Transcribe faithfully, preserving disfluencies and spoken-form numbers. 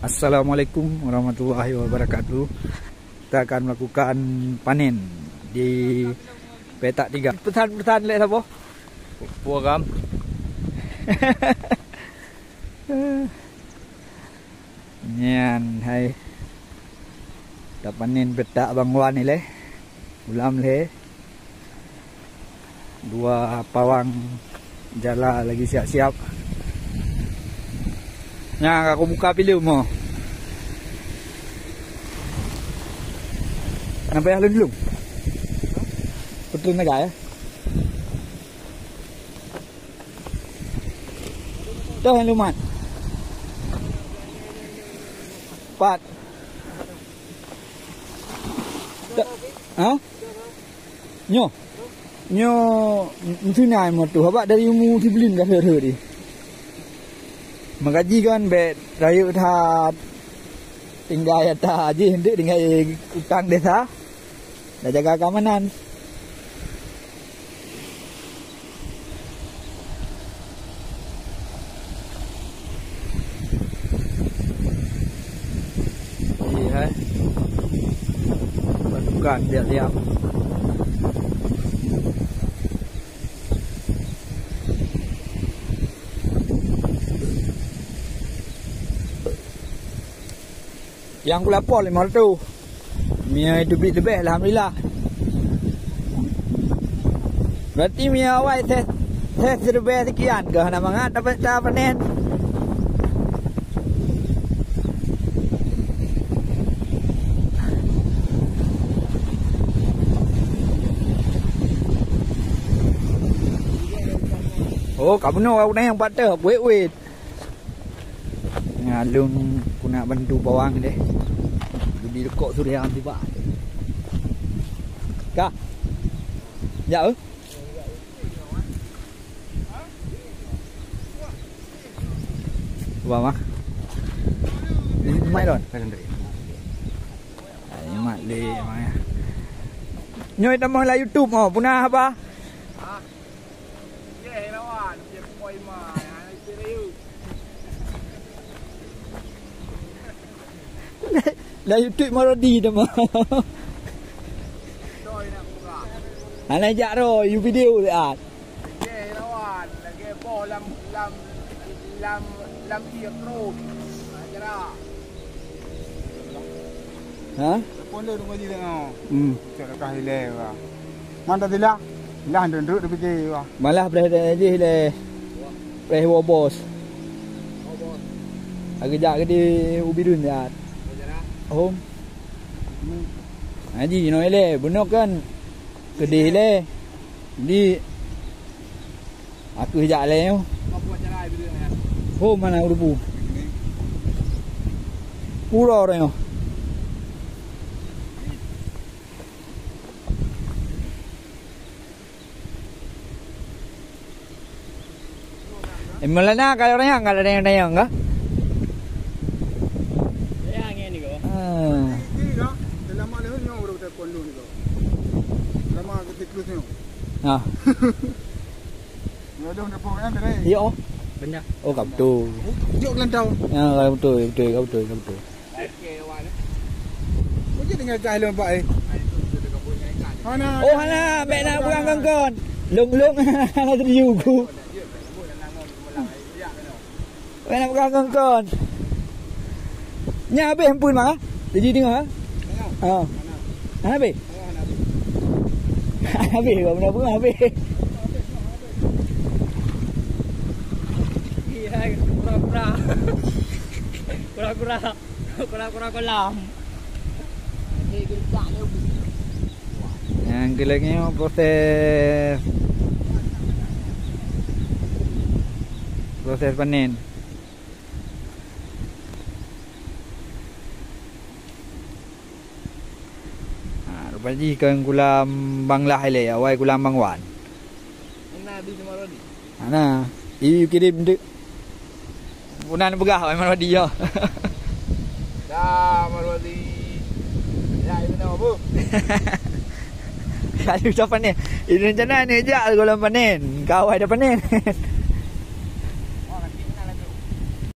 Assalamualaikum warahmatullahi wabarakatuh. Kita akan melakukan panen di petak tiga. Pesan-pesan lek sapa? Puram. Nyan hai. Tapanen petak Bang Wan ileh. Ulam lhèe. Dua pawang jala lagi siap-siap. Nyan aku buka pilu mo. Kenapa ya lun-lun? Betul naga ya? Dah lumat. Pat. Ha? Nyoe. Nyoe meutunai moto haba dari umu sibuleuen ka seuhe di. Meugaji kan bèk rayeuk that. Tinggai ata jih ndek tinggai utang desa. Dah jaga keamanan. Iya, eh. Bukan tiap-tiap. Nyang kulapor lima ratus. Mie itu bit leubeh, alhamdulillah. Berarti mie awai teh, teh seribèe sekian keuh hana mangat dapat ta panen. Oh, ka bunoe, ka bunoe nyang pat teuh, wet-wet. Nyan lôn keuneuk bantu bawang deh. Geubri rukok surya tiba. Ka. Jak, eh? Cuba, mah. Ini mic lôn. Ini mic le, mah. Nyoe tamong lam YouTube, oh, punah apa? Lam YouTube Marodi teuma. Hana jak roh, you video lihat. Ha? Telepon dulu ngaji tengok. Hmm. Cok dekat hilai, wah. Mana tadi lah? Lah, duduk, duduk, duduk, wah. Malah boleh dah jadi hilai. Boleh bawa bos. Lagi jak ke di Ubirun, ya. Home. Ngaji, no, hilai. Benar kan? Kedih, hilai. Di Aku jak lé nyoe. Ho mana urubu? Pura orang nyoe. Eh, melana kalau orang yang, kalau orang yang tanya enggak? Ah. Ini dah, dalam mana ni orang telepon dulu ni kau? Lama ke siklus ni? Ah. Ngadong depan kan tadi. Iya, oh. Benar. Oh, ka beutôi. Jok gelantau. Ya, ka beutôi, beutôi, ka beutôi, ka beutôi. Kau je dengar gah lom, Pak, eh. Hana. Oh, hana, bèk nak pegang kongkon. Long-long, hana setuju ku. Weh, nak peugah ngon kon. Nyan habéh amphon, Mak, ha? Jadi deungoe, ha? Ha. Ha, habéh? Habéh, Mak, beuna peugah habéh. Kura-kura. Kura-kura. Kura-kura kolam. Nyang keu lagèe nyoe proses, proses panen. Ha, rupa jih kon kulam Bang Lah ilèe, awai kulam Bang Wan. Hana, i kirém teuk. Puna neupeugah, wahai Marwadi, yo. Dah, Marwadi. Ya, itu nama apa? Lalu siapa ni? Ini rencana ni jak kalau panen. Kau ada panen.